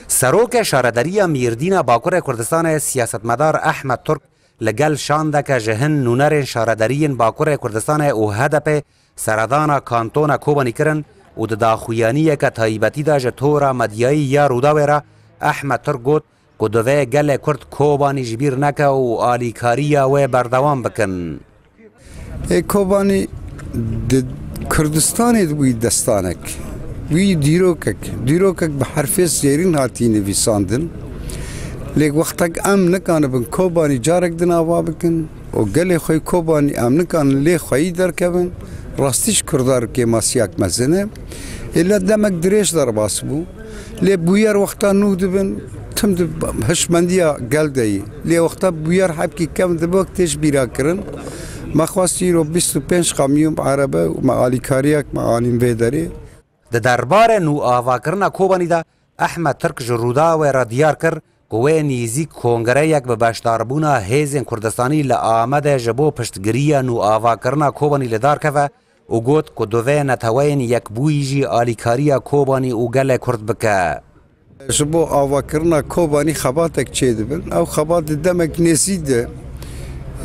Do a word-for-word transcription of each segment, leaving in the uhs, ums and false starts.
Serokê Şarederiya Mêrdîna Bakurê Kurdistanê siyasetmedar Ehmed Turk li gel şandeke ji hin nûnerên şaredariyên Bakurê Kurdistanê û H D P seredana kantona Kobanî kirin û di daxuyaniyeke taybetî de ji tora medyayî ya Rûdawê re Ehmed Turk got ku divê gelê Kurd Kobanî ji bîr neke û alîkariya wê berdewam bikin. Ê Kobanî di Kurdistanê de bûyî destanek, bûyî dîrokek, dîrokek bi herfê zêrîn hatî nivîsandin. Lê wextek em nikanibin Kobanî carek din ava bikin û gelê xwe yî Kobanî em nikanin lê xweyî derkevin, rastî ji Kurda re kêmasiyak mezin e. Ê le demek dirêj derbas bû. Lê bûyer wexta nû dibin, tim di hişmendiya gel de yî. Lê wexta bûyer hebkî kevn dibe wek tê ji bîra kirin. Me xwest îro bîst û pênc kamyon bi erebe û me alîkariyek me anîn vê derê. Di derbarê nû avakirina Kobanî de Ehmed Tirk ji Rûdawê re diyar kir ku wê nîzîk kongreyek bi beşdarbûna hêzên Kurdistanî li Amedê ji bo piştgiriya nû avakirina Kobanî li dar keve û got ku divê neteweyên yekbûyî jî alîkariya Kobanî û gelê Kurd bike. Ji bo avakirina Kobanî xebatek çêdibin. Ew xebat di demek nêzî de,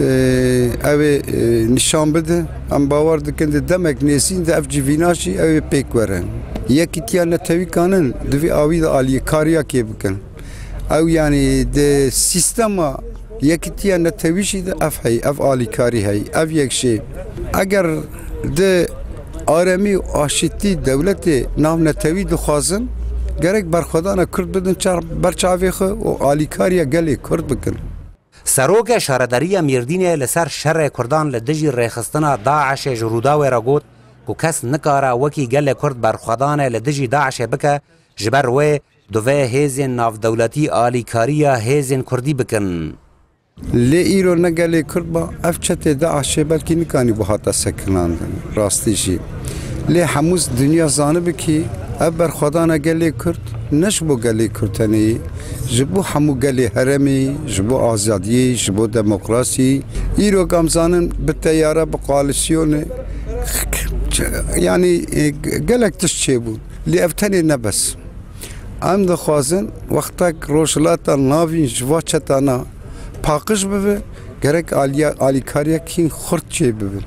e, ew ê, e, nîşan bide. Em bawer dikin di demek nêzî de ev civîna jî ew ê pêk were. Yekîtiya netewîkanin di vî awî de alîkariya kê bikin. Ew, yanî, di sîstema yekîtiya netewî jî de ev hey, ev alîkarî hey, ev yek jê. Eger di aremî û aşîtî dewletê navnetewî dixwazin, gerek berxwedana Kurd bidin çar-, ber çavê xwe û alîkariya gelê Kurd bikin. Serokê Şaredariya Mêrdînê li ser şerê Kurdan li dijî rêxistina DAIŞê ji Rûdawê re got ku kes nikare wekî gelê Kurd berxwedanê li dijî DAIŞê bike, ji ber wê divê hêzên navdewletî alîkariya hêzên Kurdî bikin. Lê îro ne gelê Kurd ba, ev çetê DAIŞê belkî nikanî bû hata sekinandin, rastî jî. Lê hemû dinya zanibe kî ev berxwedana gelê Kurd ne ji bo gelê Kurd tenê ye, ji bo hemû gelê herêmê, ji bo azadiyê, ji bo demokrasiyê. Îro em zanin bi teyare, bi koalîsyonê, yanî, e, gelek tişt çêbûn. Lê ev tenê ne bes. Em dixwazin wextek Rojhilata Navîn ji va çetana paqij bibe, gerek aliya-, alîkariyek hîn xurt çêbibe.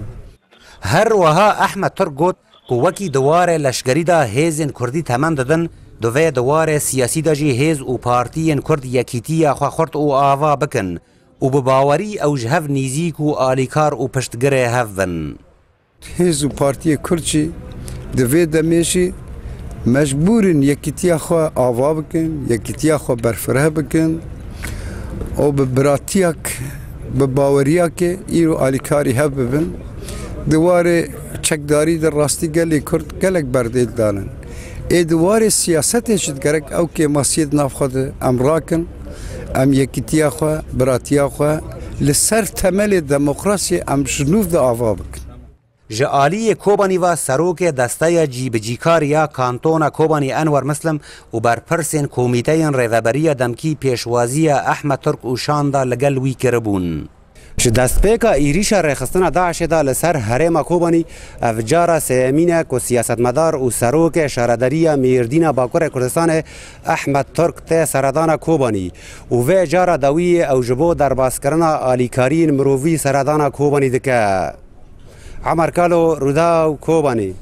Her wiha Ehmed Turk got ku wekî di warê leşkerî de hêzên Kurdî temen didin, di vê di warê siyasî de jî hêz û partiyên Kurd yekîtiya xwe xurt û ava bikin û bi bawerî ew ji hev nîzîk û alîkar û piştgirê hev bin. Hêz û partiyê Kurd jî di vê demê jî mecbûr in yekîtiya xwe ava bikin, yekîtiya xwe berfireh bikin û bi biratiyak, bi baweriyakê îro alîkarî hev bibin. Di warê çekdarî de rastî gelê Kurd gelek berdê didanin. Ê di warê siyasetê jî gerek ew kêmasiyê di nav xwe de em rakin, em yekîtiya xwe, biratiya xwe li ser temelê demokrasiyê em ji nû de ava bikin. Ji aliyê Kobanî ve serokê Desteya Cîbicîkar ya Kantona Kobanî Enwer Muslim û berpirsên Komîteyên Rêveberiya Demkî pêşwaziya Ehmed Turk û şanda li gel wî kiribûn. Ji destpêka êrîşa rêxistina DAIŞê de li ser herêma Kobanî, ev cara sêyemîn e ku siyasetmedar û serokê Şaredariya Mêrdîna Bakurê Kurdistanê Ehmed Turk tê seredana Kobanî û vê cara dawiyê ew ji bo derbaskirina alîkariyên mirovî seredana Kobanî dike. Emer Kalo, Rûdaw, Kobanî.